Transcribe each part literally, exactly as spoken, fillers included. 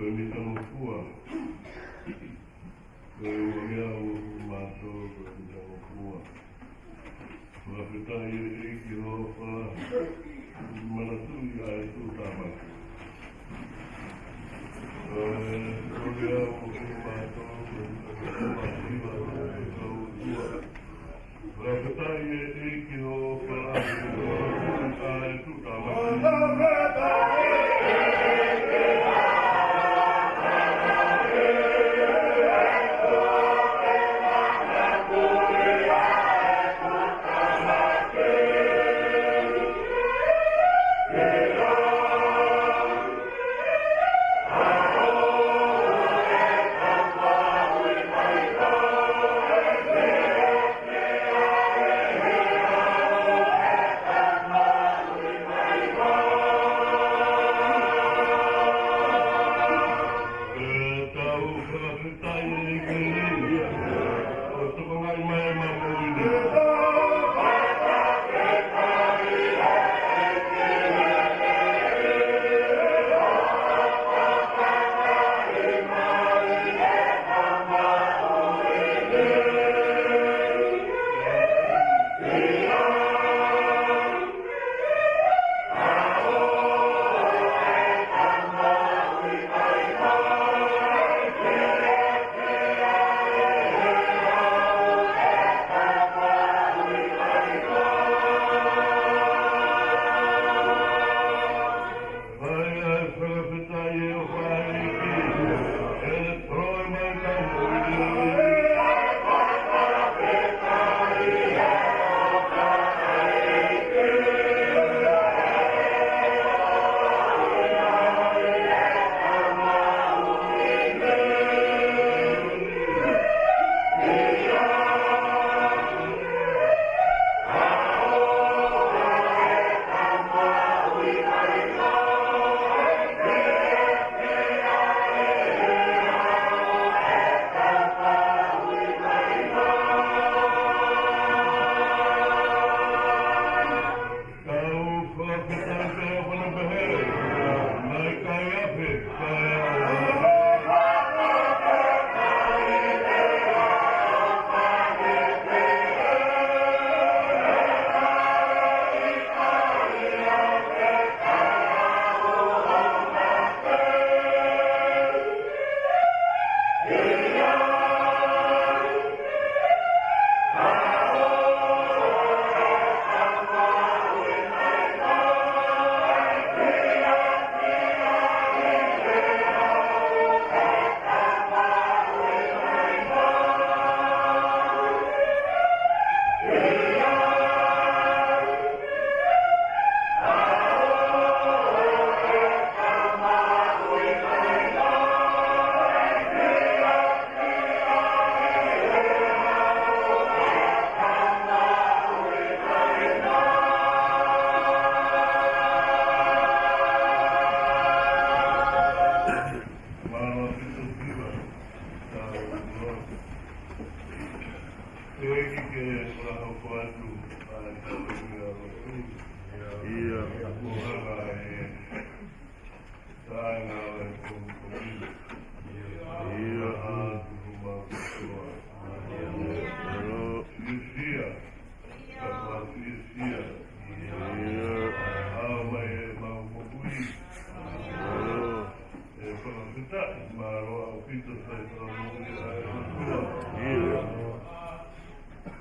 Ko e mitangofua. Ko e ʻuhinga ʻo e mātou ko e mitangofua. Fakafetaʻi ʻEiki Sihova, manatuʻi ʻa e tuʻutāmaki. Ko e ʻuhinga ʻo e mātou ko e mitangofua, ʻi he ʻOtua. Fakafetaʻi ʻEiki Sihova, manatuʻi ʻa e tuʻutāmaki.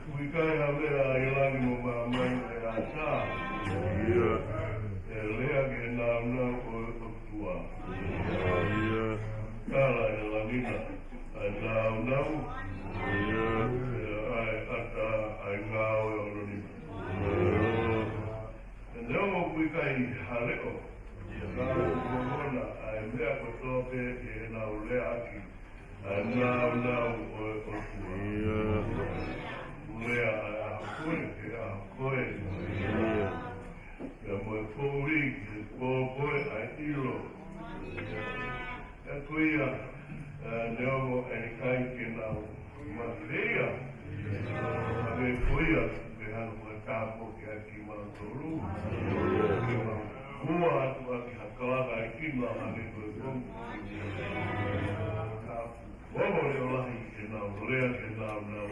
ʻOku ʻikai ha meʻa ʻi langi mo māmani ʻe ʻatā. ʻE lea ki he nāunau ʻo e ʻOtua. Tala ʻe langi na ʻa e nāunau. ʻE ʻatā ʻa e ngāue ʻo hono nima. ʻE neongo ʻoku ʻikai ha leʻo, ka ʻoku ongona ʻa e meʻa kotoa pē ʻi heʻenau leaʻaki ʻa e nāunau ʻo e ʻOtua. Lea ʻa e ʻaho ko ē ki he ʻaho ko ē. Pea mo e poʻuli ki he pō ko ē ʻa e ʻilo. ʻA ia ko ia, ʻa, neongo ʻe ʻikai ke nau mate ia, ʻa ia ko ia, ke hanga ʻo tāpuakiʻi kimautolu, ke mau hū atu ʻaki ha Kalaka e kima hake ko e kong. Ka ʻoku leo lahi ke nau lea ke nau nau.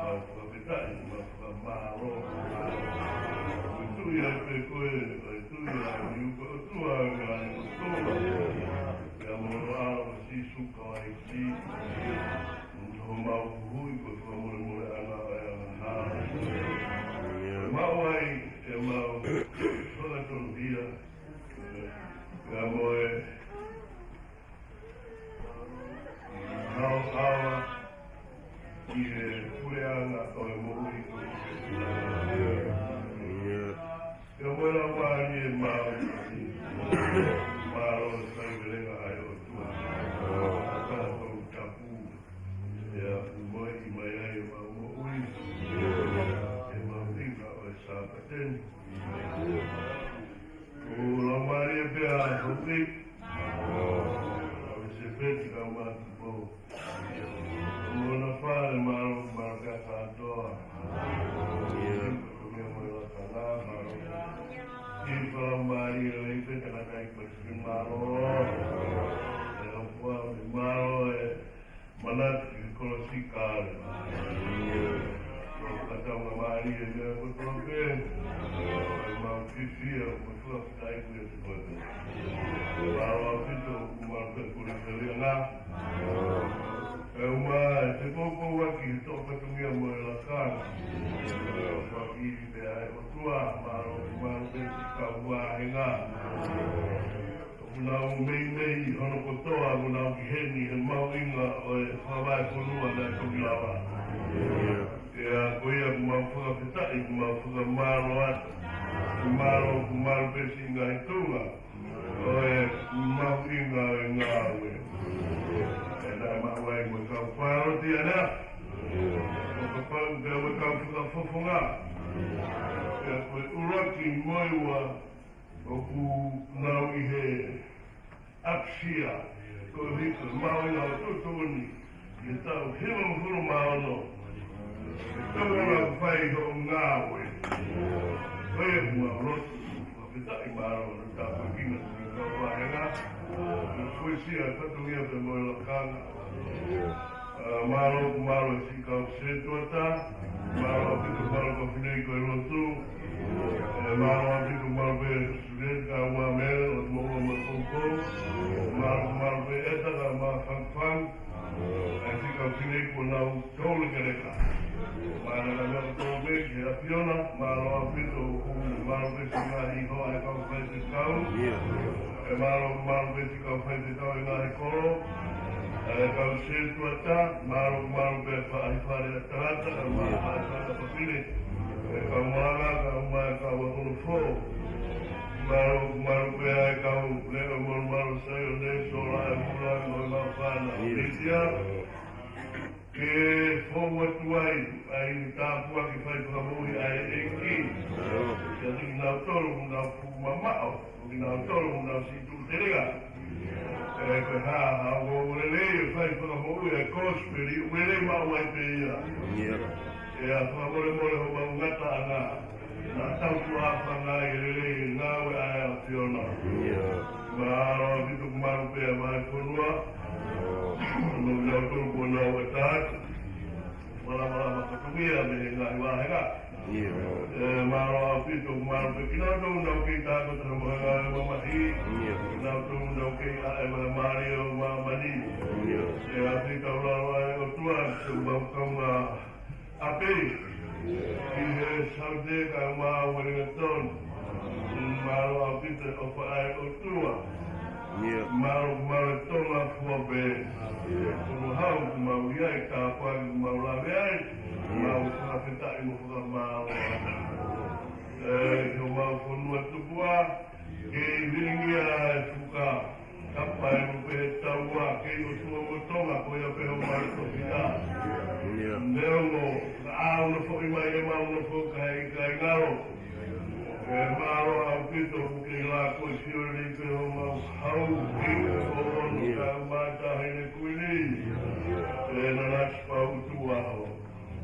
Mau fakafetaʻi, mau fakamālō. Ko e tui ai pē ko e, ko e tui ai ni ko e ʻOtua ngaahi ʻotua. Pea mo e ʻAlo ko Sīsū Kalaisi. Ko homau huhuʻi ko e fakamolemoleʻanga ʻo e angahala. Mau ai, ʻemau fakatonuhia. Pea mo e haohaoa ʻi he puleʻanga ʻo e moʻui ko e. Pea mo e laumālie maʻu. Mālō e faivelenga ʻa e ʻOtua. Ka tau tapu. Pea ʻoku moʻui mai ai ʻemau moʻui. ʻEmau ʻinga ʻo e Sāpate ni. ʻOku laumālie pē ʻa e hopi. ʻA e sefeti ka matu po. Mo na fale mālō, mālō pē kātoa. Ko e meʻa mo e lakanga, mālō. Ki he fakamālō, lei pē tangataʻeiki ko e sefeti mālō. E ʻaupito mālō e manatu ki he kolosi kale. Ko e kātoanga mālie meʻa kotoa pē. ʻOku mau fiefia, ʻoku mau fakafetaʻi ʻiate koe. Mālō ʻaupito, ʻoku mau pē kuli kalianga. ʻE ʻuma, ʻe te poupou ʻaki he toʻo fatongia mo e lakanga. Faki pē ʻa e ʻOtua, mālō, mālō pē siʻi kau vāhenga. ʻOku nau meimei hono kotoa, ʻoku nau ki heni he mahuʻinga ʻo e fakavahefonua naʻe toki lava. ʻIo. Pea ko ia ʻoku mau fakafetaʻi, ʻoku mau fakamālō atu. Mālō, ʻoku mālō pē siʻi ngaahi tuʻunga ʻo e mahuʻinga ʻo e ngāue. ʻE naʻe maʻu ai mo e kau paloti ʻanenai. ʻO kapau pē mo e kau fakafofonga. Pea ko e ʻuluaki mo e ua ʻoku nau ʻi he ʻapisia, ko e hiko, mahuʻinga ʻo e tuʻutuʻuni, ʻi he taʻu hivangofulu mā ono. Ko e tau ʻoku fai hoʻo ngāue. Ko ia ʻoku mau lotu, fakafetaʻi mālō, ʻo tāpuekina, ko e kau vāhenga, ʻo fuesia, fatongia pē mo e lakanga. ʻA, mālō, mālō siʻi kau setuata, mālō ʻaupito, mālō kau fineʻeiki ko e lotu, ʻe, mālō ʻaupito, mālō pē Sule, ka ua mele, ʻo te moua mo e poupou, mālō, mālō pē ʻEta, ka mā fangfang, ʻa siʻi kau fineʻeiki ko nau tau lekeleka. Mālō ka mea ko tau meki, ʻAfiona, mālō ʻaupito, ʻoku mālō pē siʻi ngaahi hoa ʻa e kau faifekau. ʻE mālō, mālō pē siʻi kau faifekau ʻi he ngaahi kolo. ʻE kau setuata, mālō, mālō pē faʻahi fale ʻa tangata, ʻa e mālō faʻahi fale ʻa fafine. ʻE kau malanga, kau mai, kau akono fō. Mālō, mālō pē ʻa e kau leʻo mo mālō Saione, sola e mula, mo e mau fānau. Lisia. Ke fou atu ai, ʻa e tāpuaki fai fakamoʻui ʻa e ʻEiki. Kiate kinautolu ʻoku nau fuʻu mamaʻo, ʻo kinautolu ʻoku nau siʻi tuʻu telinga. ʻE ko e hā, hā, ʻoku lelei e fai fakamoʻui ʻa e kosipeli, ʻoku lelei maʻu ai pē ia. ʻE ʻa fakamolemole homau ngataʻanga. Naʻa tau tuʻa fanga e lelei ngāue ʻa e ʻAfiona. Mālō ʻaupito, mālō pē ʻa e vahefonua. Mo kinautolu kuo nau ʻatā atu. Malamalama fatongia mei he ngaahi vāhenga. ʻE mālō ʻaupito, mālō pē kinautolu nau kei tākoto mo e ngaahi mamahi. Kinautolu nau kei ʻa e māmani ʻo māmani. ʻE ʻaupito, ʻa e ʻOtua, siʻemau kaungā ʻapi, ʻi he Saute kae ʻumaʻā Wellington. Mālō ʻaupito e ʻofa ʻa e ʻOtua. Mālō, mālō Tonga fua pē. Ko e hau ʻoku mau ʻi ai, tāpuaki ʻoku mau lave ai. Mau fakafetaʻi mo fakamālō. ʻE, ʻi homau fonua tupuʻa, kei vilingia e fuka. Kapa e mo pē taua, kei ʻOtua mo Tonga, ko ia pē homau tokita. Neongo, ka ʻalu nofoʻi mai ʻemau nofo kae ʻikai ngalo. ʻE mālō ʻaupito ʻoku kei lākoe sioleli pē homau hau, kei ʻOtua mo Tonga, Taʻahine Kuini. ʻE nana sipau tuʻu ʻaho.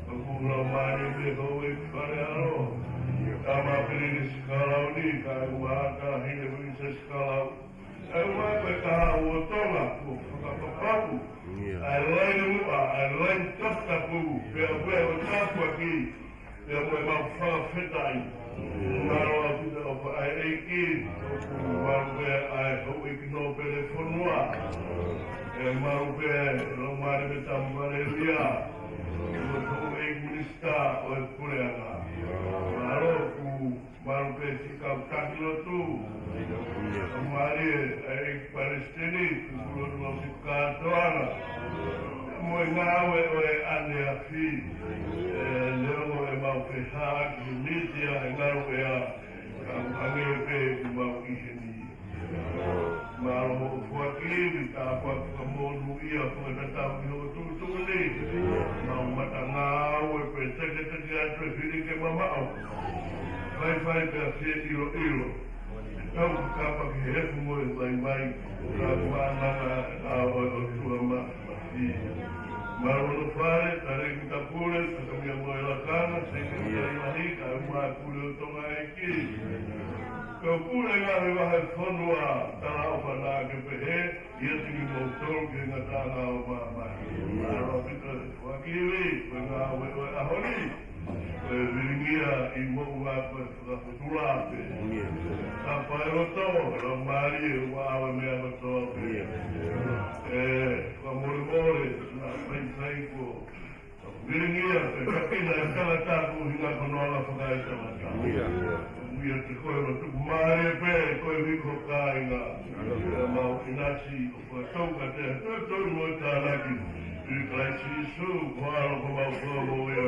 ʻOku lau mālie pē ʻoku ʻi fale ʻalo. Tama Pilinisi Kalauni, kae ʻumaʻā Talahine Pilinisesi Kalau. Kae ʻumaʻā ko e Taha ʻo Tonga, kuo fakapapau ʻa e laine muʻa, ʻa e laine toputapu, pea ko e tāpuaki, pea ko ʻemau fakafetaʻi. Mālō ʻaupito ʻofa ʻa e ʻEiki, ʻoku mālō pē ʻa e houʻeiki nōpele fonua. ʻE mālō pē, Laumālie Tamavalelia, ko e houʻeiki minisitā ʻo e puleʻanga. Mālō ʻoku mālō pē siʻi kau taki lotu. Mālō ʻa e ʻEiki Palesiteni, Tupulotulou Siʻi Kātoanga. Mo e ngāue ʻo e ʻaneafi. ʻE leo mo ʻemau fehaʻaki miti ʻa e ngāue ʻa. Kau hangē pē ʻoku mau ʻi heni. Mālō hoʻo foaki ʻa e tāpuaki fakamonūʻia fakatatau ki hoʻo tuʻutuʻuni. Mau matangāue pē teketeke atu e fili ke mamaʻo. Faifai pea fie ʻiloʻilo. Tau ki kapa ki he efu mo e vaivai. Ka mananga ʻa ʻo e ʻOtua ma. Mālō hono fale, Talēkita Pule, Sakamiamoelakana, Sekelitali Lahi, kae ʻumaʻā e Pule ʻo Tonga ʻEiki. Ko e pule ngaahi vahefonua, talaʻofa naʻa ke pehē, ʻiate kimoutolu ki he ngataʻanga ʻo māmani. Mālō ʻaupito e foaki ivi, ko e ngāue ʻo e ʻaho ni. Ko e vilingia ʻi moʻunga ko e fakafutula pē. Ka pae loto, Laumālie, ʻoku ʻave meʻa kotoa pē. ʻE, fakamolemole, naʻa faifai ko. Vilingia, ʻe kakina e tangata ko hinga ko noa la fakae tangata. ʻIate koe ʻoku tuku mālie pē, koe ʻi ho kāinga. Pea mau ʻinasi, ʻo fakatau ka te, tau tau mo e tānaki. ʻI Kalaisi Sīsū, ko e ʻAlo ko mau ko mau ia.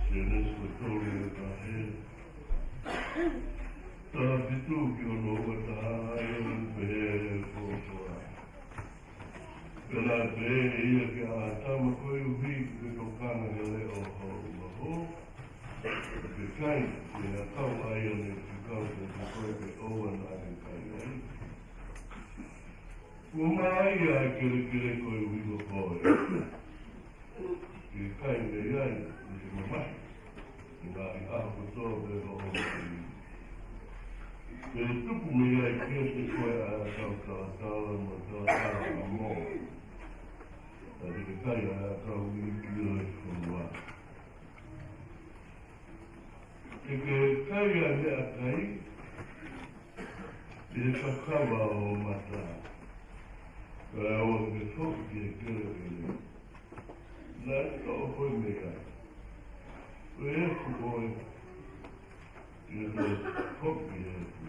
Sēnesi ko e tolu ʻo e taha. Taha fitu ki hono ua taha, ʻa ia ʻoku pehē ʻe he ʻOtua. Pea naʻe pehē ʻe ia kia ʻĀtama, koeʻuhi ke ke tokanga ki he leʻo ʻo hoʻo ʻumaʻā, ke kai, ʻi he ʻakau ʻa ia naʻe fekau kiate koe ke ʻoua naʻa ke kai ai. Kuo maʻa ia ʻa e kelekele koeʻuhi ko koe. Ke kai mei ai, ʻi he mamahi, ʻi he ngaahi ʻaho kotoa pē ʻo hoʻo moʻui. Ke tupu mei ai kiate koe ʻa e ʻakau talatala mo e talatalaʻamoa. Pea te ke kai ʻa e ʻakau ʻiloʻilo ʻi he fonua. Ke ke kai ʻa e meʻakai ʻi he kakava ʻo ho mata. Kae ʻoua ke ke foki ki he kelekele. Naʻe toʻo koe mei ai. Ko e efu koe, ʻi he toe foki ki he efu.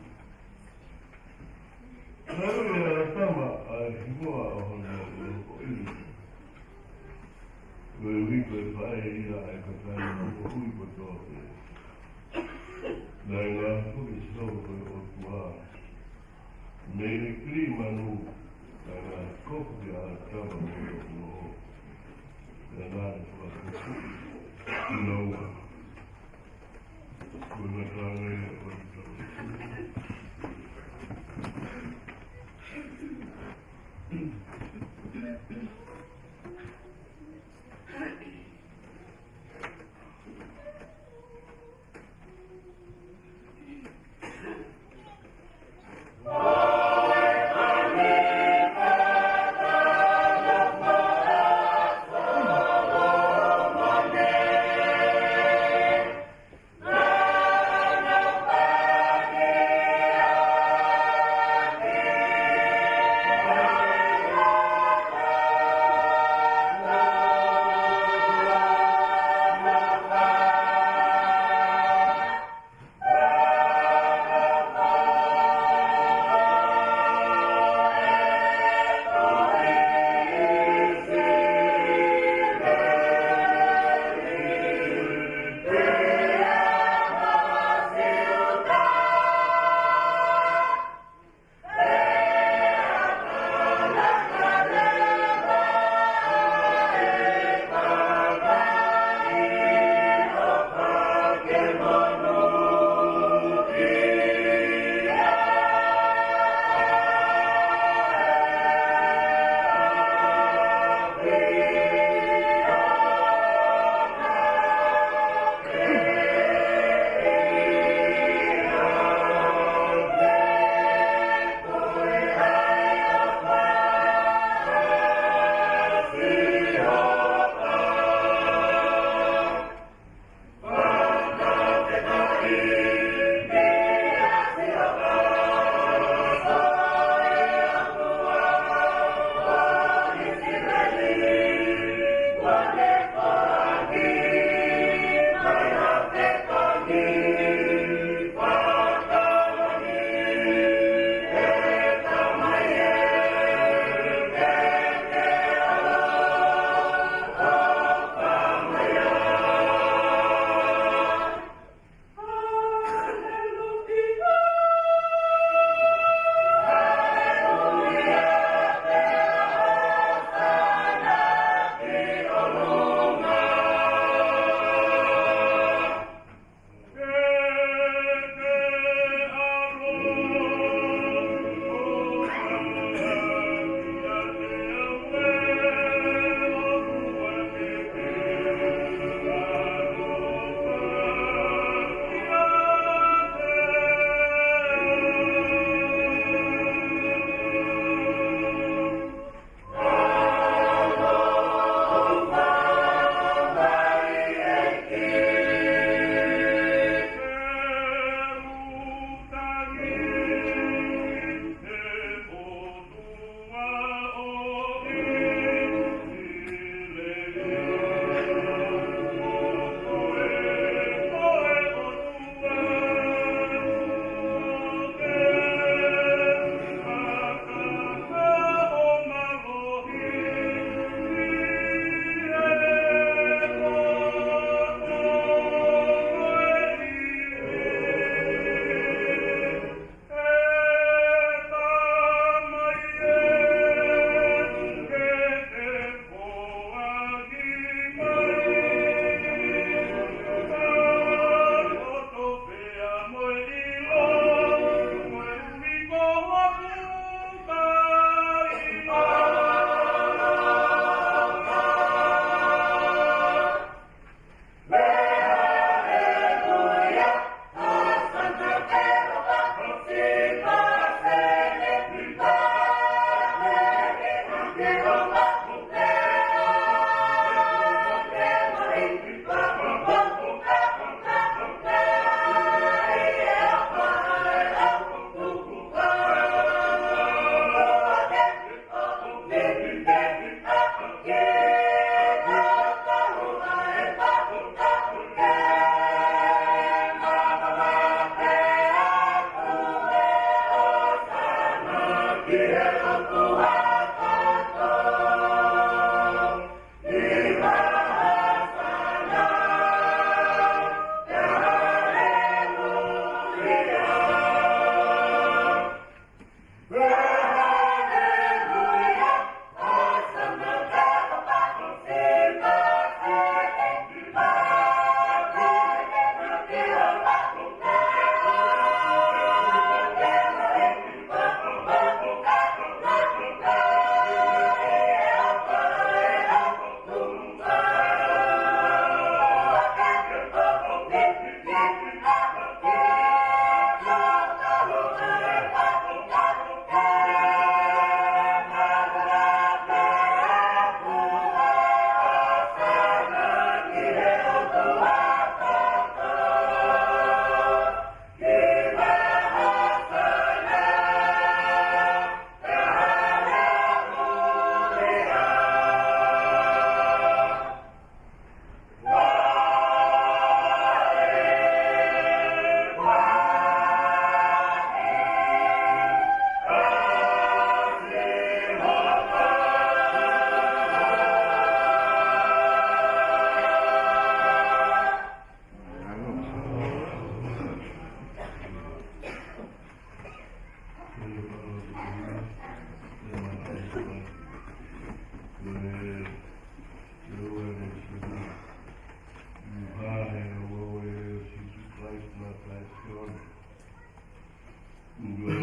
Naʻe ui ʻe ʻĀtama ʻa e hingoa ʻo hono ʻohofi. Ko e uike ko e faʻē ia ʻa e kakai ʻo e moʻui kotoa pē. Naʻe ngāue foki e sitolo ko e ʻOtua mei he kilimanu, naʻe ngāue foki ʻa e tama ko e ʻOtua. Naʻe ngāue foki ʻa e kinaua. Ko e ngataʻanga ia ʻo e tama.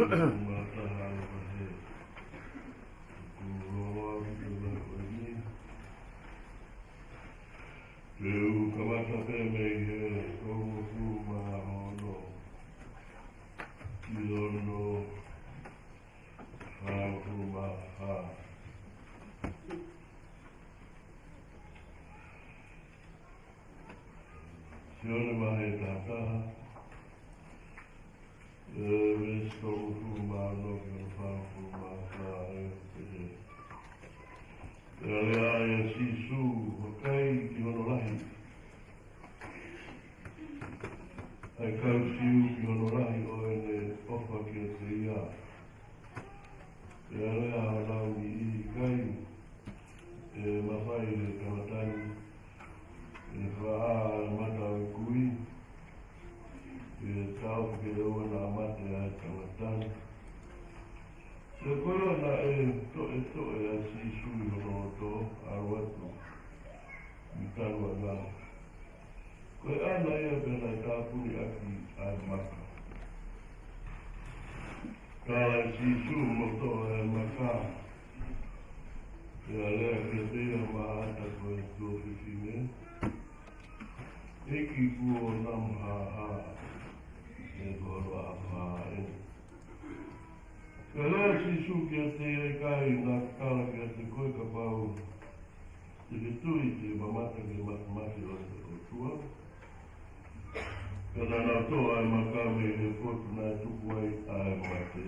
Mata hau kahe. Kuo lau ki te lau ko eni. Te u kamata pē mei he tolungofulu mā ono ki hono fāngofulu mā fā. Sione vahe taha taha, ē, veesi tolungofulu mā ono ki hono fāngofulu mā fā, ē, ē. Pea lea ai ʻa Sīsū, vakai ki hono lahi ʻa e kau Siu, ki hono lahi ʻo ʻene ʻofa kiate ia. Pea lea ʻa honau niʻihi, ʻIkai ʻe mafai ʻe he tangata ni ke fakaʻā ʻa e mata ʻo e kui, ke taʻofi ke ʻoua naʻa mate ʻa e tangata ni? Pea ko ia naʻe toʻetoʻe ʻa Sīsū ʻi hono loto, ʻalu atu ʻi taluʻanga. Ko e ʻana ia pea naʻe tāpuni ʻaki ʻa e maka. Tala ʻe Sīsū mo toʻo ʻa e maka, pea lea kiate ia, Māʻata ko e tuofefine, ʻEiki, kuo namu hāhā ʻe koe ʻa e ʻapaʻapa. Pea lea ʻa Sīsū kiate ia, ʻIkai naʻa ku tala kiate koe, kapau te ke tui, te ke mamata ki he matemate ʻo e ʻOtua? Pea naʻa nau toʻo ʻa e maka mei he potu naʻe tuku ai ʻa e mate.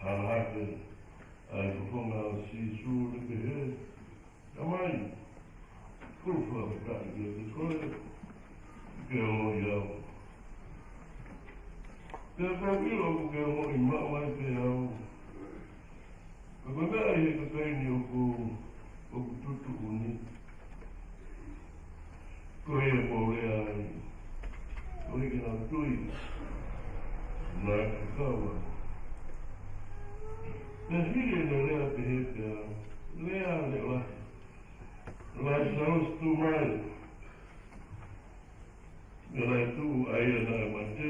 Hala hake ʻa e fofonga ʻo Sīsū, ʻo ne pehē, Tamai, ʻoku ou fakafetaʻi kiate koe ke ke ongoʻi au. Pea ʻoku ou ʻilo ʻoku ke ongoʻi maʻu ai pē au. Ka ko e meʻa ʻi he kakai ni ʻoku, ʻoku tuʻutuʻuni, ko ia ʻoku ou lea ai, koeʻuhi ke nau tui naʻa ku kau au. Pea hili ʻene lea pehē pea lea ʻa e leʻo lahi, Lāsalosi, tuʻu mai. Pea naʻe tuʻu ʻa ia naʻe mate,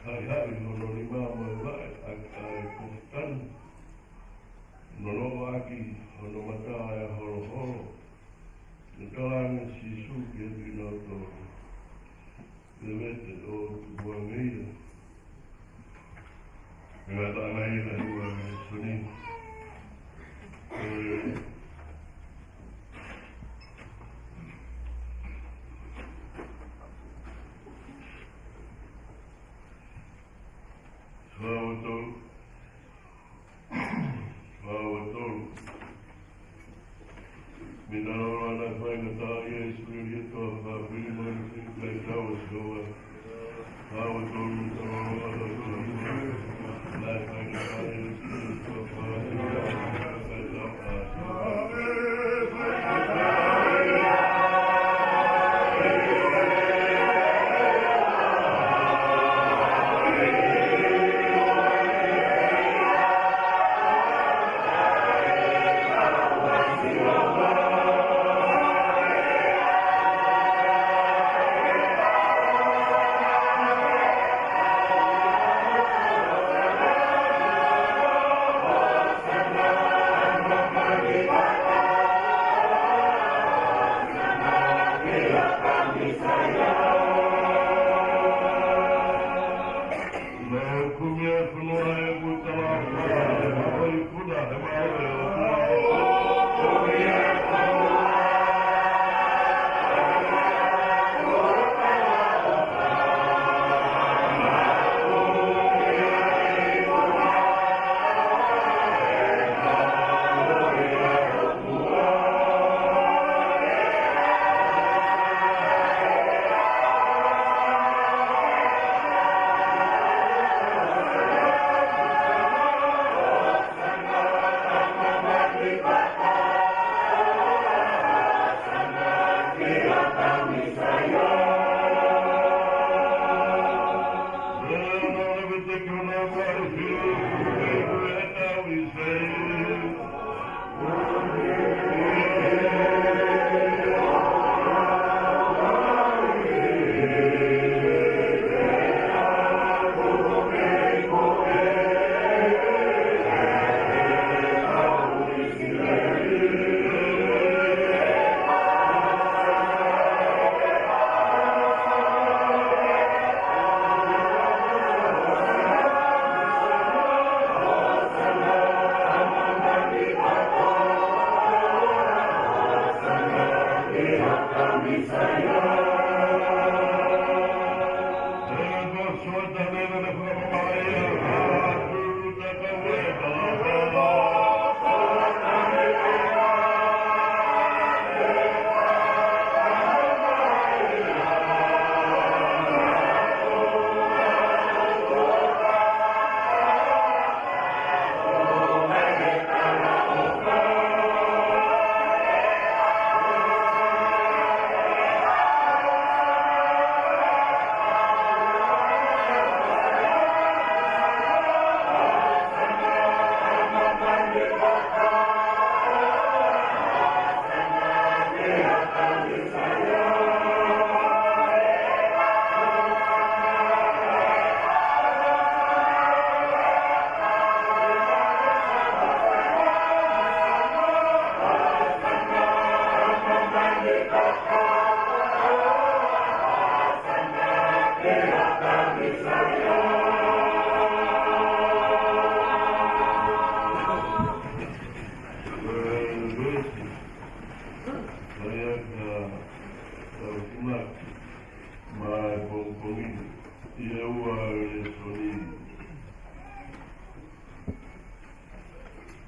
haʻihaʻi hono nima mo e vaʻe ʻaki ʻa e kofu tanu, nonoʻo ʻaki hono mata ʻa e holoholo. Pea talaange ʻe Sīsū kiate kinautolu, Vete, ʻo tukuange ia. Pea ngata ange ia ʻi he lēsoni. Ē, fā ua tolu. Fā ua tolu. Mei he ʻaho naʻe faingataʻaʻia ʻa ʻIsileli ʻi he toafa, fili mo e fili kaitau ʻa Sihova. Fā ua tolu, mei he ʻaho naʻe faingataʻaʻia ʻa ʻIsileli ʻi he toafa, fili mo e fili kaitau ʻa Sihova.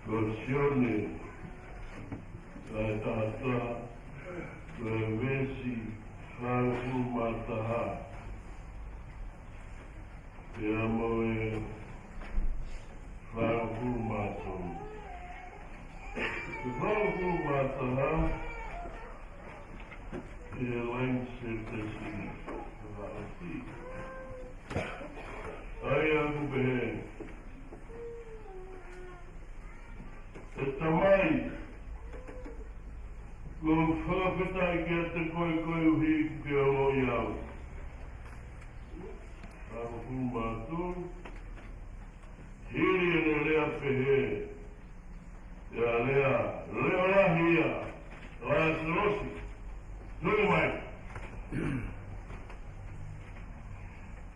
Ko Sione, vahe taha taha, ko e veesi fāngofulu mā taha, pea mo e fāngofulu mā tolu. Ko e fāngofulu mā taha, ʻi he laine sētesi, ko e fāngofulu. ʻA ia ʻoku pehē: ʻE Tamai, ʻoku ou fakafetaʻi kiate koe koeʻuhi kuo ke ongoʻi au. Fāngofulu mā tolu. Hili ʻene lea pehē, pea lea leʻo lahi ia, Lāsalosi, tuʻu mai.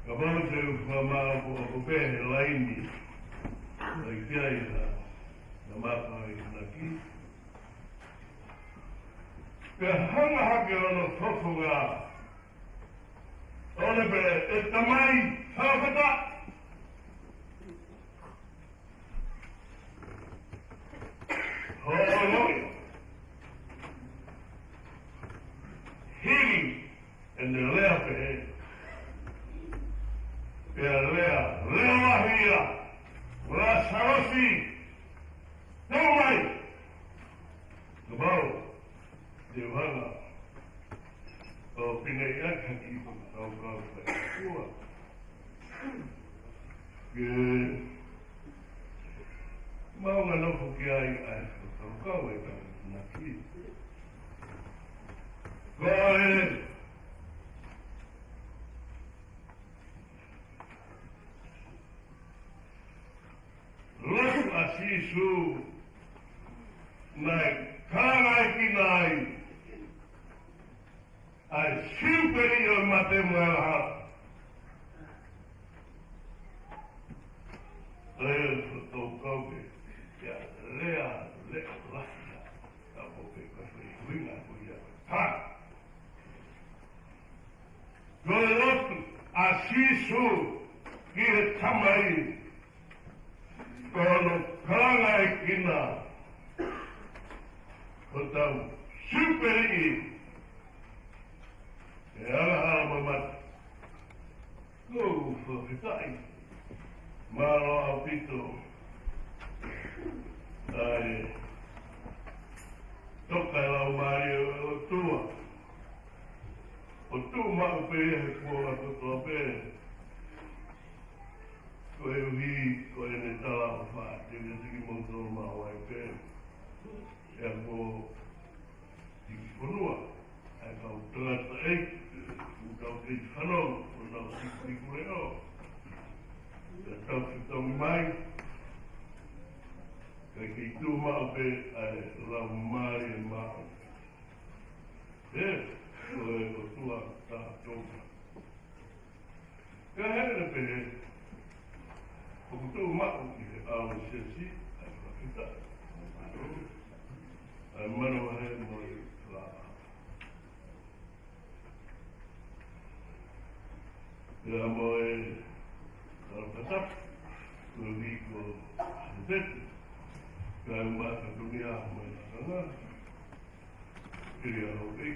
Kapau te u fakamāʻopoʻopo pē he laini, ʻoku ʻikai ha, ha maka i naki. Pea hanga hake hono fofonga, ʻo ne pehē, ʻE Tamai, fakafetaʻi. Hōʻono ia. Hili ʻene lea pehē, pea lea leʻo lahi ia, Lāsalosi, tuʻu mai. Kapau te u hanga ʻo pehē ʻaki ha kiʻi fakakaukau fakaʻotua ke maʻu ha nofo ki ai ʻa e fakakaukau ʻa e tangata naki. Ko e lotu ʻa Sīsū naʻe kalanga ʻaki ai ʻa e siupeli ʻo e mate mo e angahala. ʻA ia ʻoku ou kau ke ia lea leʻo lahi ia. Ka ko e, ko e ʻuhinga ko ia. Ha! Ko e lotu ʻa Sīsū ki he Tamai, ko hono kalanga ʻaki ʻa hotau siupeli ʻi he angahala mo e mate. ʻOku ou fakafetaʻi. Mālō ʻaupito. ʻA e toka e Laumālie ʻo e ʻOtua ʻo tuʻu maʻu pē ia he kuonga kotoa pē. Koeʻuhi ko ʻene talaʻofa, te ne tiki moutolu maʻu ai pē. ʻE ako ki fonua, ʻa e kau tangataʻeiki, ʻoku tau kei fanongo, ʻoku tau siʻi kuleʻo. Pea tau fetongi mai, kae kei tuʻu maʻu pē ʻa e Laumālie Māʻoniʻoni. ʻE, ko e ʻOtua tā Tonga. Ka hē ne pehē, ʻoku tuʻu maʻu ʻi he ʻao ʻo e siasi, ʻa e fakafetaʻi. ʻA e manavahē mo e fala. Pea mo e fala pata, ko e viko, ko e pete, ka e mata tuni a mo e kanga. Kiri a hau pei.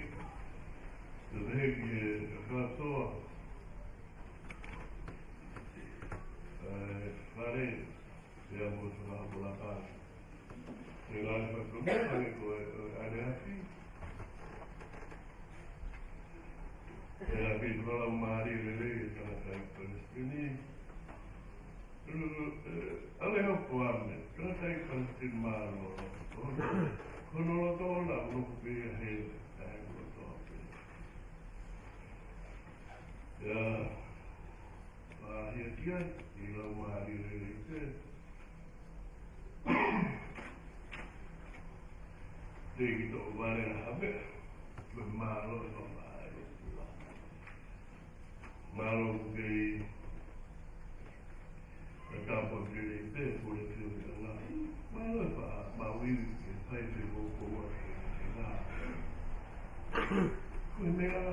Te te heki e kātoa. ʻE, fale, pea mo e fakahapo laka. Te ngāue fakatonga, ʻa e ko e, ʻa e ane afi. ʻE, ʻa e kei fala mālie lelei, e tangataʻeiki Palesiteni. ʻAle hoko ame, tangataʻeiki Palesiteni mālō. Ko hono loto ʻoʻona, ʻoku nofo pē ia he, ʻa e loto ʻo pē. ʻIa, ʻa ia ki ai, ʻi Laumālie lelei pē. Te ki toʻo vale na hape. Mālō e papa ai. Mālō ke e tāpua ke le te pule ke le anga. Mālō e pa, mālō ke fai pe ko ko wa ke ngā. Ko e meʻa.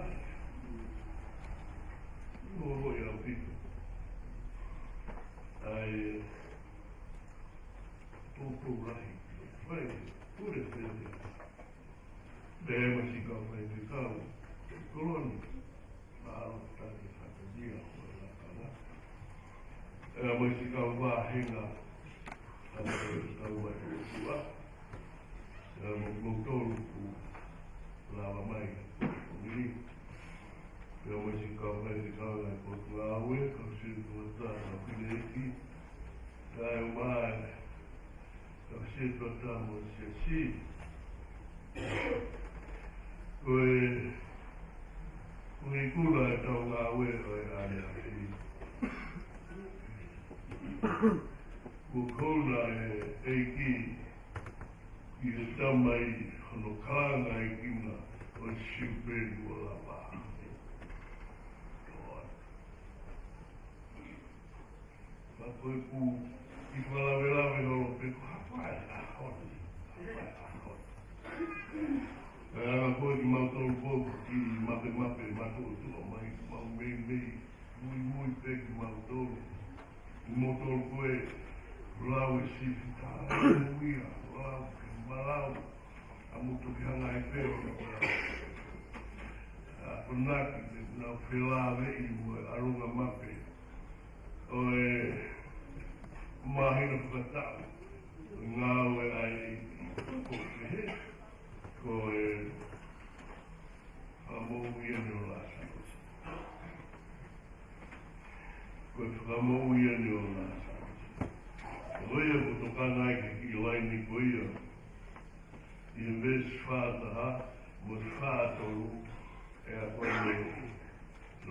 Ko ko ia pito. Ai, ko ko lahi. Fai, pule ke le. Pea mo siʻi kau faifekau, Koloni, mālō e taki fakatia ʻo e lakanga. Pea mo siʻi kau vāhenga, kau vāhenga. Pea mo kimoutolu kuo lava mai, ko ni. Pea mo siʻi kau faifekau ʻa e potungāue, kau sētuata, kau fineʻeiki, kae ʻumaʻā e kau sētuata mo e siasi. Ko e, ko e ikuna ʻetau ngāue ʻo e ʻaneafi. Kuo kona e ʻEiki ʻi he tamai hono kalanga e kina ʻo e siupeli ua lava. Ma ko e ku ki fakalavelave holo pe ko hapa e ʻaho ni. Hapa e ʻaho ni. Ka anga ko e kimautolu ko ki mape mape ma tuʻu tuʻu mai mau mei mei. Mui mui pe kimautolu. Kimautolu ko e lau e sifi ka. Mui a lau ke malau. A mutu ki hanga e peo. A konaki te nau felave i mo e alunga mape. ʻO e mahino fakataʻu. Ngāue ai ko e, ko e fakamoʻui ʻeni ʻo Lāsalosi. Ko e fakamoʻui ʻeni ʻo Lāsalosi. Ko ia ko tokanga ai ki he laini ko ia. ʻI he veesi fā taha, mo e fā tolu, ʻe a ko e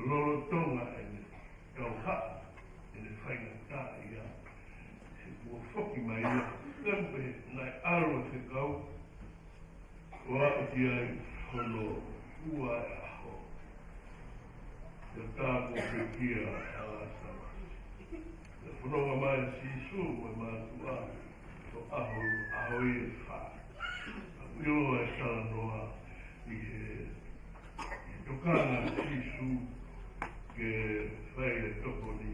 lolotonga ʻeni. Kau haʻu, ʻene faingataʻaʻia, he kuo foki mai ia, naʻe pehē, naʻe ʻalu e fekau, ʻo aʻu ki ai hono ua e ʻaho. Pea tā ko e pekia ʻa Lāsalosi. Pea fononga mai Sīsū mo e mātuʻa, ʻo ʻaho, ʻaho ia ʻe fā. Ka ʻilo e talanoa ʻi he tokanga Sīsū ke fai e tokoni.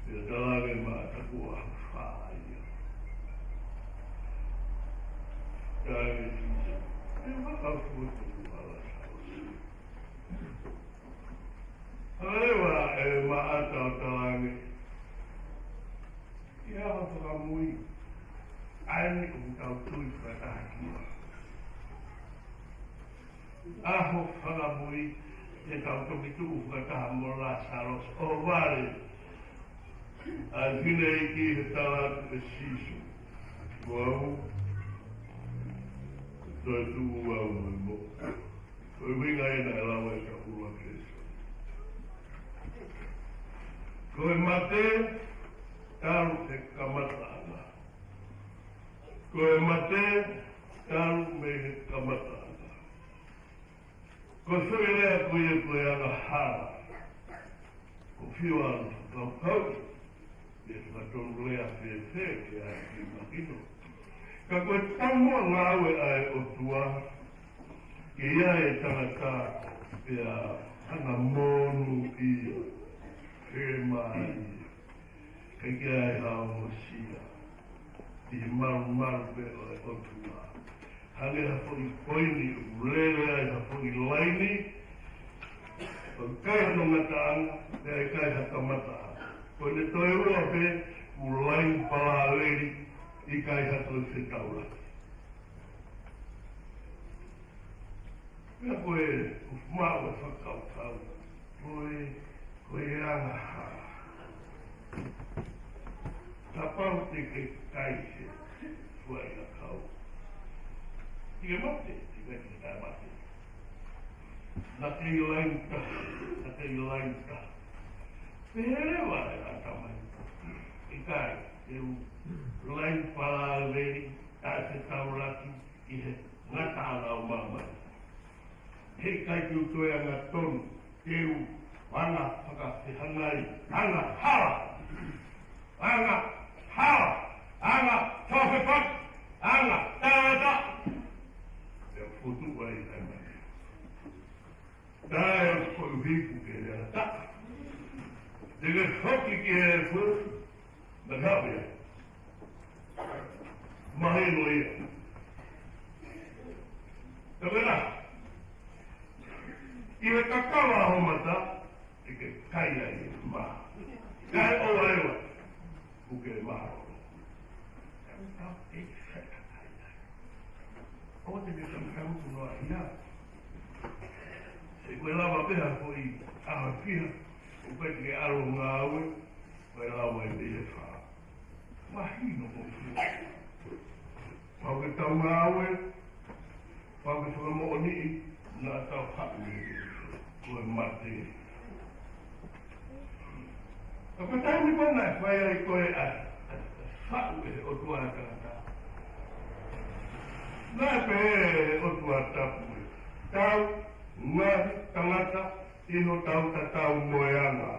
Pea talaange mai ka ko e ʻaho fā ia. Talaange Sīsū, ʻe fakafotu ʻa Lāsalosi. Hanga leva ʻe Maʻata ʻo talaange, ʻi he ʻaho fakamui, ʻa eni ʻoku tau tui fakataha ki ai. ʻAho fakamui, te tau toki tuʻu fakataha mo Lāsalosi. ʻO vale, ʻa e fineʻeiki he tala atu ʻe Sīsū, ko au, toe tuʻu au mo e moʻui. Ko e ʻuhinga ia naʻe lau ai ʻa e ʻuluaki lēsoni. Ko e mate talu he kamataʻanga. Ko e mate talu mei he kamataʻanga. Ko e foʻi lea ko ia ko e angahala. ʻOku fiu ʻa e fakakaukau, ʻe fakatonulea fēfē ke ʻai ke mahino. Ka ko e taumuʻa ngāue ʻa e ʻOtua, ke ʻi ai e tangata, pea hanga monūʻia, fēmālie, ʻikai ke ʻi ai ha ongosia, ʻi he malumalu pē ʻo e ʻOtua. Hangē ha foʻi poini ʻoku lele ai ha foʻi laini, ʻoku ʻikai hano ngataʻanga, pea ʻikai ha kamataʻanga. Ko ʻene toe ua pē, ʻoku laini palāveli, ʻikai ha toe fetaulaki. Pea ko e, ʻoku fiemaʻu e fakakaukau, ko e, ko e angahala. Kapau te ke kai he fuaʻiʻakau, te ke mate, te ke kai he taʻemate. Naʻe kei laini taha, naʻe kei laini taha. Pehē leva ʻe ʻAtama, ʻikai, te u laini palāveli, taʻefetaulaki, ʻi he ngataʻanga ʻo māmani. He ʻikai te u toe angatonu, te u anga fakafehangai, angahala, angahala, anga fakafepaki, angatata. Te u fotu ai ai mai. Tae o koe uhi ʻoku ke lea ta. Te ke foki ki he fu, na ka ia. Mahino ia. Tau ena. ʻI he kakava ho mata, ʻe ke kai ai e mā. Kai o aewa. ʻOku ke mahalo. ʻO te ke tau tau tu noa ia. He ko e lava pē ha foʻi ʻaho fiha, ʻoku ʻikai ke ʻalu ngāue, ko e lava e pē e fā. Mahino ko fua. Pau ke tau ngāue, pau ke fakamoʻoniʻi, naʻa tau haʻu ē, ko e mate. Ka ko e taimi ko ē naʻe fai ai ko ē ʻa e, ʻa e faʻu ʻe he ʻOtua ʻa e tangata. Naʻe pehē ʻe he ʻOtua Tapu ē, tau ngaahi tangata ʻi hotau tatau mo e anga.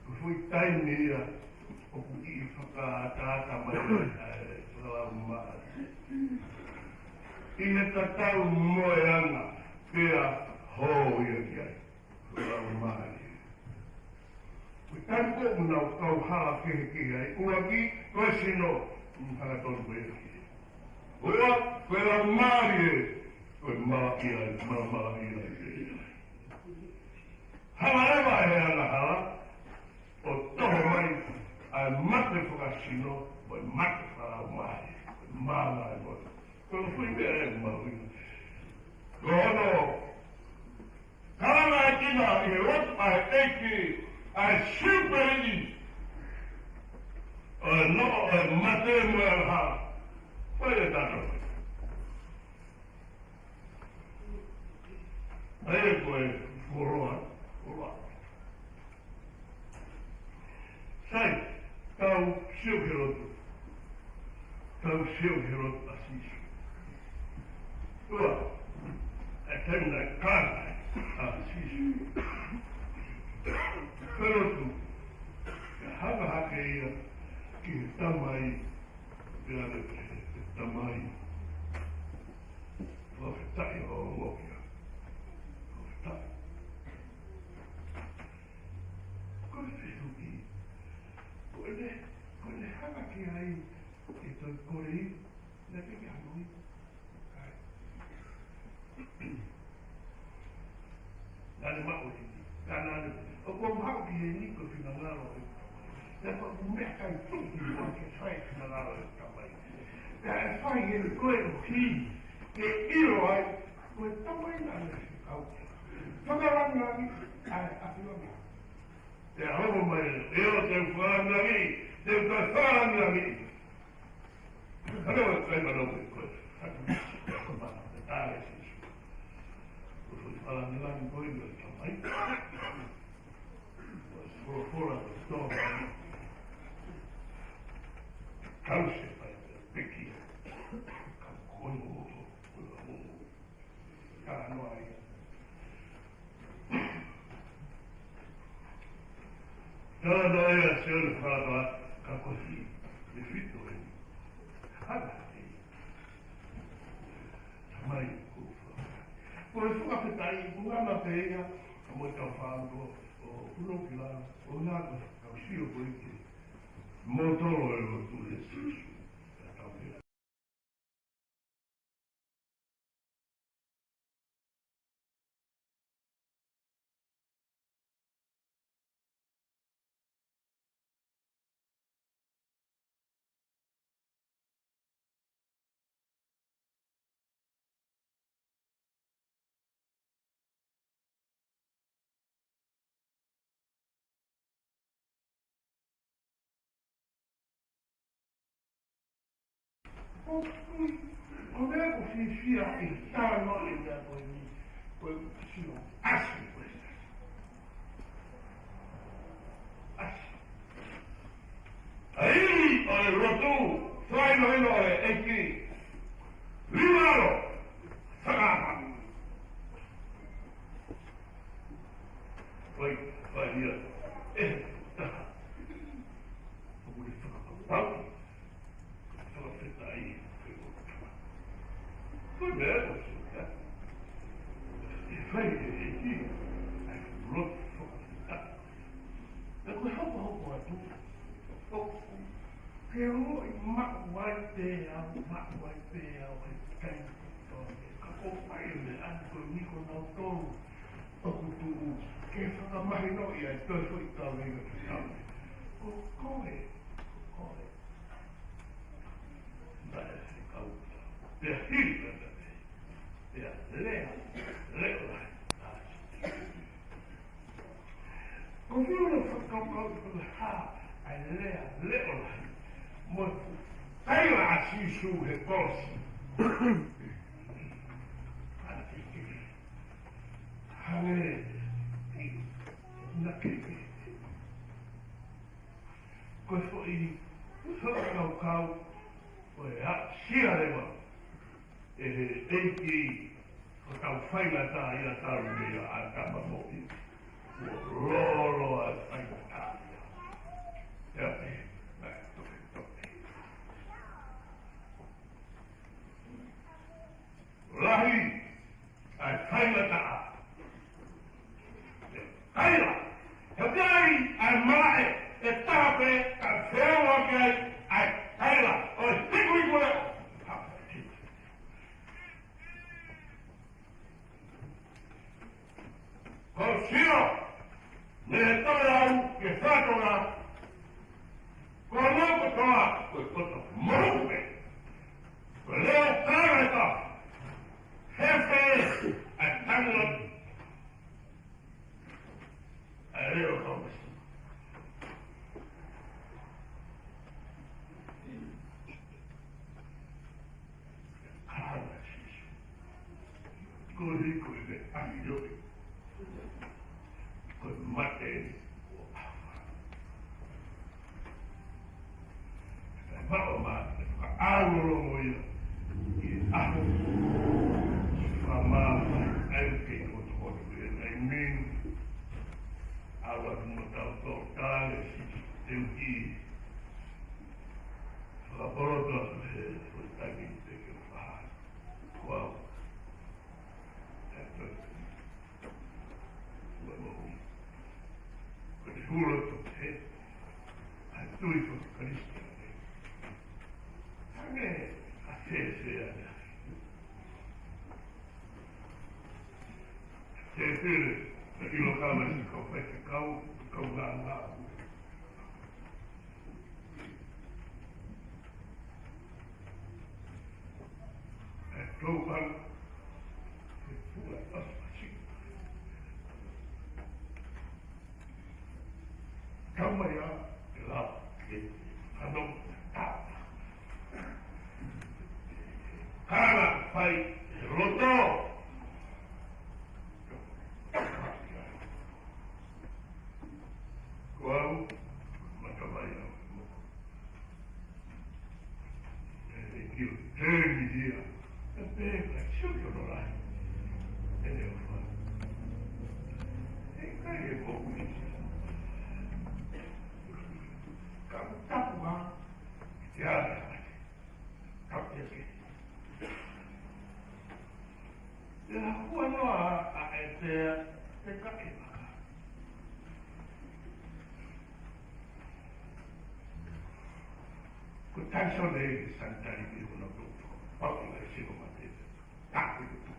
Ko e foʻi taimi ia ʻoku ʻi he fakaʻataʻata mai ʻa e fakalaumālie. ʻI he tatau mo e anga, pea hō ia ki ai. Fakalaumālie. Ko e taimi ko ē ʻoku nau kau hala kehekehe ai, ʻuluaki, ko e sino, ʻoku hanga tonu ko e ki. Ua, ko e laumālie, ko e malaʻia, malamalaʻia. Hala leva ʻe he angahala, ʻo toho mai ʻa e mate fakasino, mo e mate fakalaumālie, mo e mā mai mo. Ko e foʻi meʻa ē mahuʻinga. Ko hono kalanga ʻa e kina ʻi he lotu ʻa e ʻEiki, ʻa e siupeli, ʻo e noʻo ʻo e mate mo e angahala. Ko e tano. ʻA ia ko e fuoloa, fuoloa. Sai, tau sio ki he lotu. Tau sio ki he lotu ʻa Sīsū. Ua, e taimi naʻe kalanga ai ʻa Sīsū. Ko e lotu, ʻe hanga hake ia ki he Tamai, pea ʻe he Tamai. Fakafetaʻi ʻo mokia. Fakafetaʻi. Ko e fehuʻi. Ko ʻene, ko ʻene hanga ki ai, ke toe kole, naʻe ʻikai ke hano ia. Kai. Naʻa ne maʻu ʻi, naʻa ne, ʻoku ou haʻu ki heni ko e finangalo ʻo e Tamai. Naʻa ko e meʻakai tuʻu ʻi muʻa ke fai e finangalo ʻo e Tamai. Naʻe fai ʻe koe ʻo ki, ke ʻilo ai, ko e Tamai naʻa ne fekau. Fakalangilangi, ʻa e ʻAfiona. Te ʻaho mai, ʻio te u fakalangilangi, te u toe fakalangilangi. Hana wa kai mana me koe. Hatu. Ko mana me tare Sīsū. Ko fai fakalangilangi koe ʻi he Tamai. Ko e folofola ko e tō. Kau se pai peki. Kau koe mo moto. Ko e moto. Talanoa ia. Talanoa ia Sione Fakalakalaka ko e fitu eni. Hana e. Tamai ko e faka-. Ko e fakafetaʻi, ko ngana pē ia, ka mo e kau fānau, ʻo uno kila, ʻo ngana, kau sio ko e ke. Motolo e lotu ʻe Sīsū. Ka tau pē. ʻO, ʻo, ʻo meʻa ʻoku fiefia ʻi he talanoa ʻi he meʻa ko eni, ko e sino ʻasi ko e. ʻAsi. ʻA ia ʻo e lotu, fai no ino ʻe ʻEiki. Lima alo, fakama. Fai e ʻEiki ʻa e lotu fakafetaʻi. Pea ko e hokohoko atu, ʻoku ke ongoʻi maʻu ai pē au, maʻu ai pē au he taimi kotoa. Ka ko e fai e meʻa ko eni ko nautolu ʻoku tuʻu ke fakamahinoʻi ai toe foʻi kaveinga ki he ʻaho ni. Ko koe, ko koe. Naʻe fekau. Pea hili pea pea pea lea leʻolahi ʻa Sīsū. Ko e fie fakakaukau ko e hā ʻa e lea leʻolahi mo e kaila ʻa Sīsū he kolosi. Hangē naʻa ke ko e foʻi fakakaukau ko e aʻusia leva ʻe he ʻEiki ko ʻetau faingataʻaʻia talu mei a Atama Moʻui. Kuo lōloa e faingataʻaʻia. Ia pē, naʻe toke toke. Lahi ʻa e faingataʻa. Kaila, he ʻikai ʻa e malaʻe ʻe taha pē ka feʻauaki ai ʻa e kaila ʻo e hikuhiku leʻo. Ko e sio mei he toeau ki he fatongia, ko hono kotoa ko e koto moʻui pē. Ko e leʻo kākā, he fē ʻa e tangi lotu ʻa e leʻo kaumasi. Kākā Sīsū. Ko e hiko ʻi he ʻahiʻahi. Ko e mate ʻo ʻAfa. Kae maʻu mai, fakaʻālolo mo ia ʻi he ʻaho. Fakamālō ai ke kotokoto ʻi he taimi ni. ʻAlu atu mo tautolu tale si teuki. Fakapoloto atu he foʻi taimi te ke fā. Ko au. ʻE toe. Ua mohu. Ko e hula to he. ʻA e tui ko Kalisitiane. Hangē ʻa e fēfē ʻa e. Fēfē, ʻa e ʻilo kama si kau faifekau, kau ngāngā. E tau pau, e fua ʻosi. Kau mai ā, ke lau, ke hano, ta. Kāna fai, he loto. Ko au, mata mai au, moko. E, e kio, e, ni ia. E, pe, ka, sio ki hono lahi. E, e, fa. E, ka, e, ko, ni ia. Ka, tapu, ma. Ia, ka, ia, ke. Te na hua noa a e te, te ka e maka. Ko Taisone Sanitari ki hono tō. Pau ki lai sino mate. Taku i tō.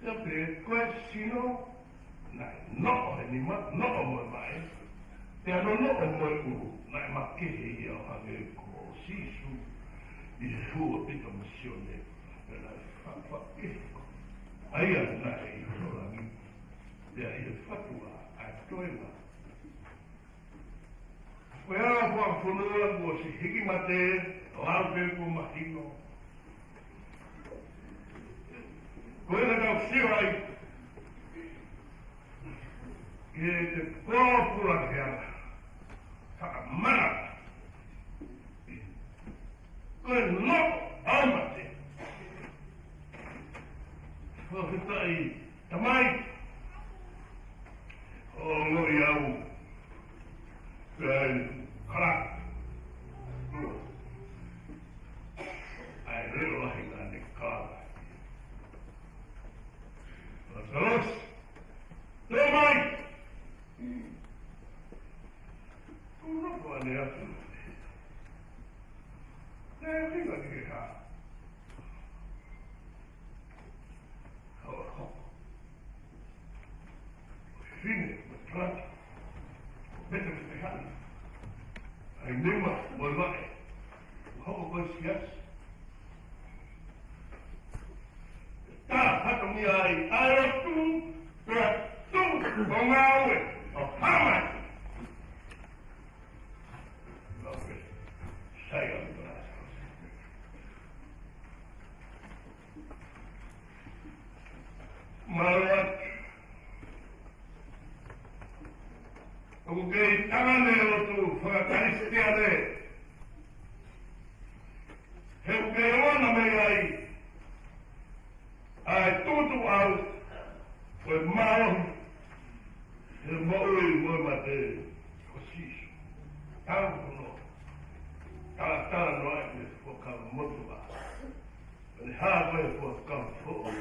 Ia pē ko e sino, naʻe noʻo he nima, noʻo mo e vaʻe. Pea noʻo mo e ʻulu, naʻe makehe ia ʻo hangē ko Sīsū ʻi he hū ʻaupito misiona. Pea naʻe fa-, fa-, ʻi. ʻA ia naʻe ʻi hono langi. Pea ʻi he fatua ʻa e toenga. Ko e ala fakafonua kuo ʻosi hiki mate, lau pē kuo mahino. Ko e naʻa tau sio ai, ʻi he te pōpula ke ala, fakamana. Ko e noʻo ʻa e mate. Fakafetaʻi, Tamai. ʻO ongoʻi au. Pea ʻi he kala. ʻA e leʻo lahi naʻa ne kala. Kolosi, tō mai! Kuo nofo ʻanenai atu. Naʻe ʻikai ke hā. Hoko. Fine, mo Talaki. Pete, pete, hali. ʻAi nima, mo e vaʻe. Hoko ko e siasi. Tā, fatongia ai, ʻa e lotu, pea tuʻu, ʻo ngāue, ʻo hā mai. Lope, sai ʻa e Mālō atu. ʻOku kei tangane lotu fakakalisitiane. He ʻoku kei ʻoange mai ai ʻa e tuʻutuʻuni ʻo e mālohi he moʻui mo e mate ʻo Sīsū. Tau hono talatala noa ʻi he Fuakava Motuʻa. ʻOku ne hā ko e Fuakava Foʻou,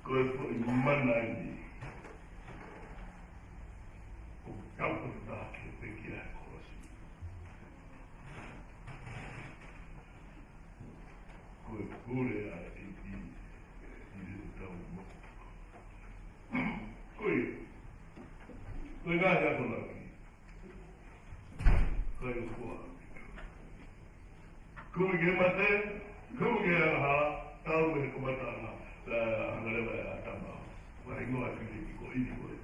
ko e foʻi mana eni. ʻOku tau ko taha ke pekia e kolosi. Ko e pule ʻa e ʻEiki ʻi heʻetau moʻui. Ko ia, ko e ngaahi akonaki. Ko e fua. Kumi ke mate, kumi ke angahala, tau mei he kamataʻanga, ʻa e angaleva ʻa ʻĀtama. Ko e hingoa ʻo e fili ko eni ko e,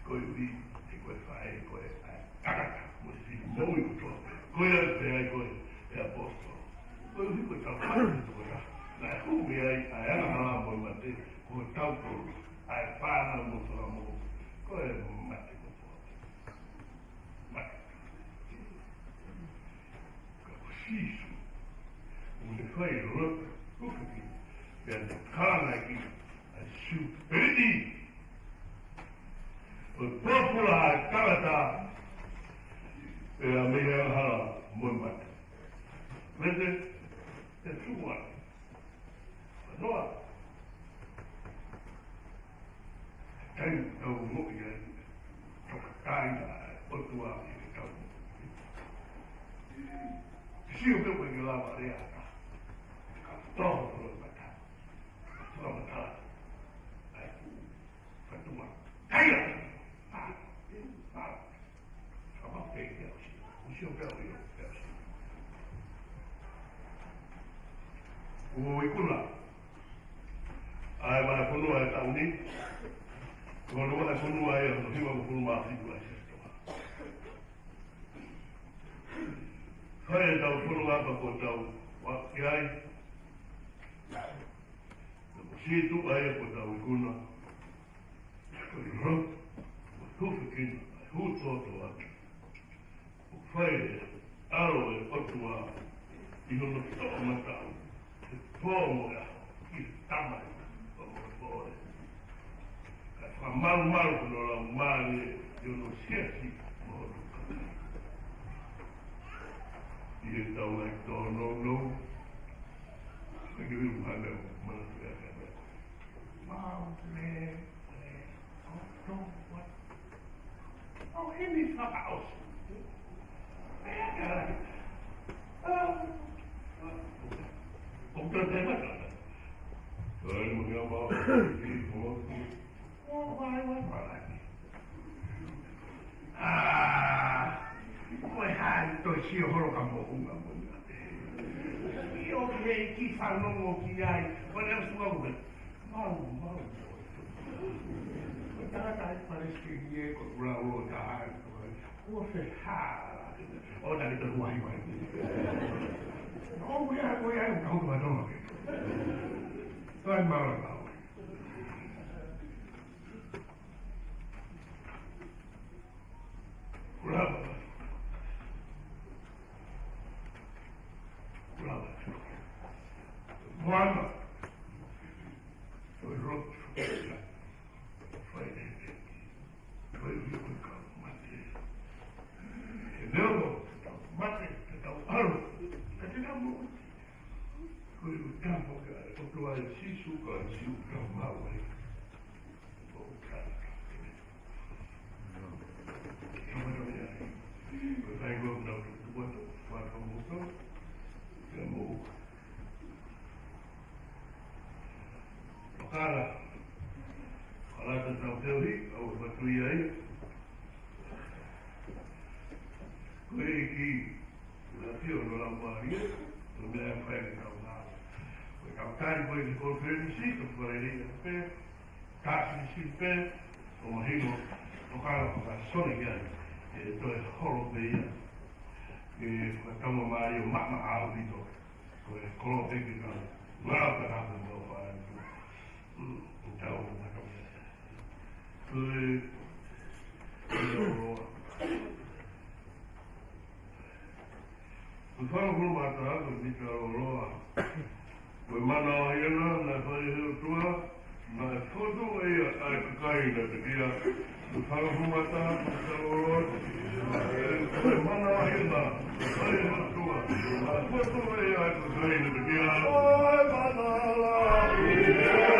ko e ui, he ko e faʻē, ko e ʻai. Kakaka, mo e fili moʻui kotoa. Ko ia pē ai ko e, ʻe ʻaposetolo. Ko e ui ko e tau mate, ko e tau. Naʻe kumi ai, ʻa e angahala mo e mate, ko e tau tolu. ʻA e fānau mo e fanga moʻui. Ko e mate kotoa. Mate. Ka ko Sīsū, ʻoku ne fai lotu, ʻoku ne, pea ne kalanga ki ai Siupeli. ʻO pōpula ʻa e tangata, pea mei he angahala mo e mate. Mete, te tua. Noa. Taimi ʻoku tau moʻui ai, tokanga ʻa e ʻOtua ki he tau moʻui. Sio pē ko e lava lea ʻa e kakai. Ka toho tolo mata. Tolo mata. ʻAi ku. Fatua. Kaila. Ah, ah. Ka ma pe ke au si. Usi o pe au io, pe au si. Ko ikuna. ʻA e vahefonua ʻo e taʻu ni. Ko hono vahefonua ia ʻo e hivangofulu mā fitu ʻa e Sētuata. Fai ʻetau fononga pea kuo tau ʻoaki ai. Ko e situ ʻa ia kuo tau ikuna. Ko e lotu, ko e hūfekina, ko e hū toto atu. ʻOku fai ʻe he ʻAlo ʻo e ʻOtua ʻi hono toʻomataʻu he pō mo e ʻaho ki he Tamai ʻo e moʻui. Kae fakamalumalu hono Laumālie ʻi hono siasi mo hono kakai. ʻI heʻetau ngaahi tōnounou, ʻoku ʻikai ke u hanga ʻo manatuʻi ʻa e meʻa ko ē. Mau le, le, o, to, what? ʻO himi fakaʻosi. ʻE, ʻe, ʻe, ʻo, ʻo, ʻo, ʻo, ʻo, ʻo, ʻo, ʻo, ʻo, ʻo, ʻo, ʻo, ʻo, ʻo, ʻA, ko e hā ʻi he toe sio holo ka moʻunga moʻunga. ʻI o ke ki fanongo ki ai, ko e lea sua ue. Mau, mau, mau. Ko e tangata ʻi Palesitini ē, ko e kula o taha, ko e, ko e fehā. ʻO na ki te huahi mai. ʻO ia, ko ia, ʻo kau te watono. Ko e mau, mau. Kulava. Kulava. Moana. Ko e lotu. Fai ʻe he ʻEiki. Ko e ui ko e kau mate. He neongo, te tau mate, te tau ʻalu. Ka te tau moʻui. Ko e ui tamo ke ʻai. ʻOtua ʻe Sīsū ka Sīsū ka mau ai. Ko e nau tuku atu, fakamolemole, ke mou. Fakala, fakala tatau feohi, ʻoku ou fatu ia ia. Ko e ʻEiki, ʻoku ʻafio ʻi hono laumālie, ko e meʻa ʻe fai ke tau ngāue. Ko e kau tali ko e ki conference, ko e fale ia pē, Kasi sipe, ʻo mahino, ʻo kala ko ka sone ki ai, ʻe toe holo pē ia. ʻE ko ka tama mālie ʻo maʻamaʻa ʻaupito, ko e kolo pē ki ka, ngā ka ka pē mau fai. Mm, tau ka ka. Ko e, ko e, Ko e fanga fuʻu mata, ko e mita loloa. Ko e mana ʻo ia naʻe fai ʻe he ʻOtua, naʻe fotu ʻe ia ʻa e kakai naʻe pekia. Ko e fanga fuʻu mata, ko e mita loloa. Ko e mana ʻo ia naʻe fai ʻe he ʻOtua, naʻe fotu ʻe ia ʻa e kakai naʻe pekia. Ko e mana lahi ʻe ia.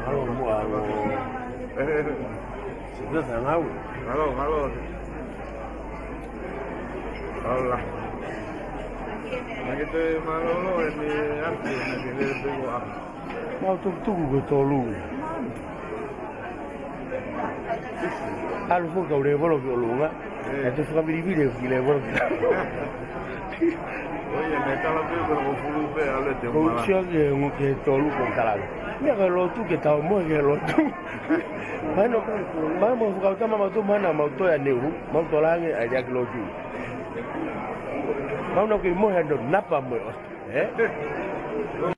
Mālō muʻa ʻaupito. Sita tangau. Mālō, mālō. Hola. Naʻá ke toe mālōlō eni ʻaupito, naʻá ke lele pē ko ʻaho. Mau tukutuku ko e tolu. ʻAlu foki kau lēvolo ki ʻolunga. ʻE. ʻE te fakamilivili ki lēvolo ki. ʻOi, ʻe me tala pē ko e hongofulu pē ʻalu ʻe te. Ko u mala. Sio ki he ongo ki he tolu ko e kalaga. Meʻa ko e lotu ke tau mohe ki he lotu. Mahino, mahino mo fakautama mau tō mana mau tō ia neu. Mau tō lange ai ia ki lotu. Mau nau kei mohe ʻa e napa mo e ʻotu. ʻE?